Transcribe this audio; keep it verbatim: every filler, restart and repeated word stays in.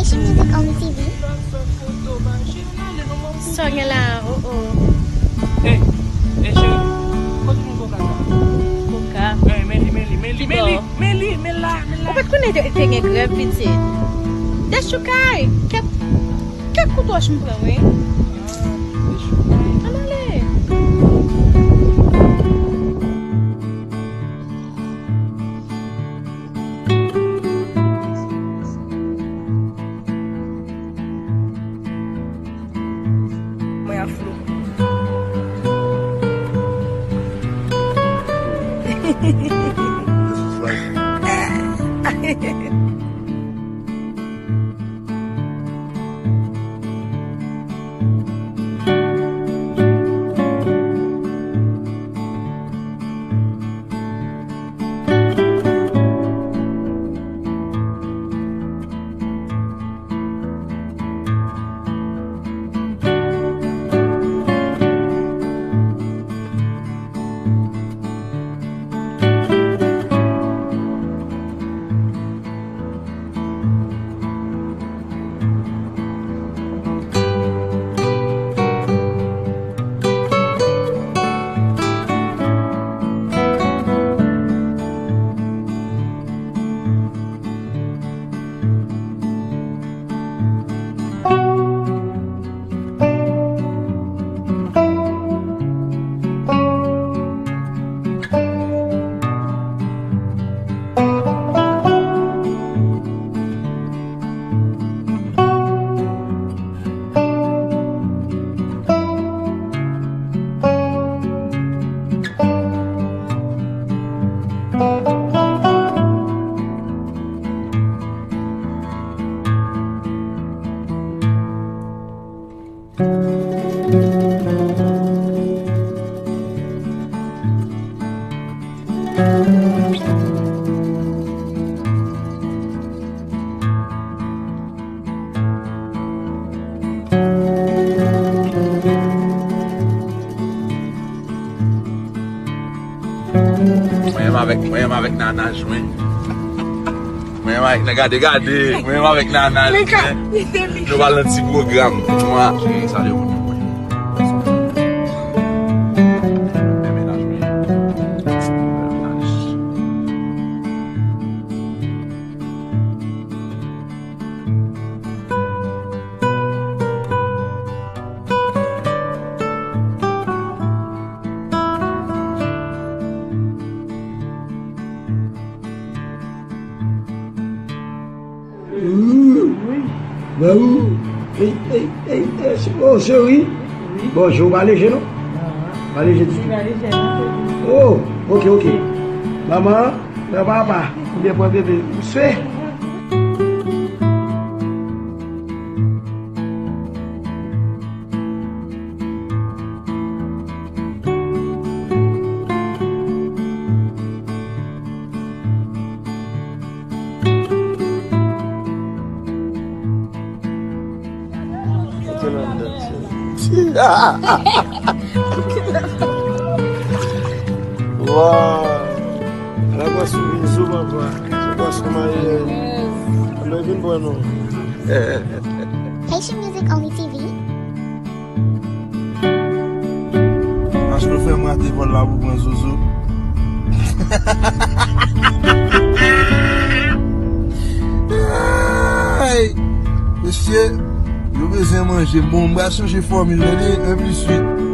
Haitian Music Only T V. Sa w gen la, oh, oh. Ey, ey, cheri, kote nou koka sa? Koka? Men, men li, men li, men li, men li, men li, men la, men la. Ou pa t konnen te, te gen grèv, pitit? Dechoukay! Kèt, kèt kout wòch m pran, wi. Ah, dechoukay. Ann ale. Mwen an flou. Mwen menm avèk, mwen menm avèk nanaj mwen. Mwen menm avèk nan, gade, gade. Mwen menm avèk nanaj mwen. Nou pral nan ti pwogram. Mwen, cheri, salye moun yo mwen. Men menaj mwen. Bèl menaj. Wi. Wi. Ey, ey, ey, ey, oh, cheri. Wi. Bonjou, pa leje non? Non. Pa leje ditou. Wi, pa leje non, cheri. Oh, ok, ok. Manman, pran papa, oubyen pran bebe. Misye. Waw! Ala pwason vin zo, papa. Se pwason maryaj. Ann vin pran non. Haitian Music Only T V. Paske w fè m rate vòl la pou pran zozo. Ay! Mesye, yo bezwen manje. Bon, m pral chanje fòmil, tande, en plis uit.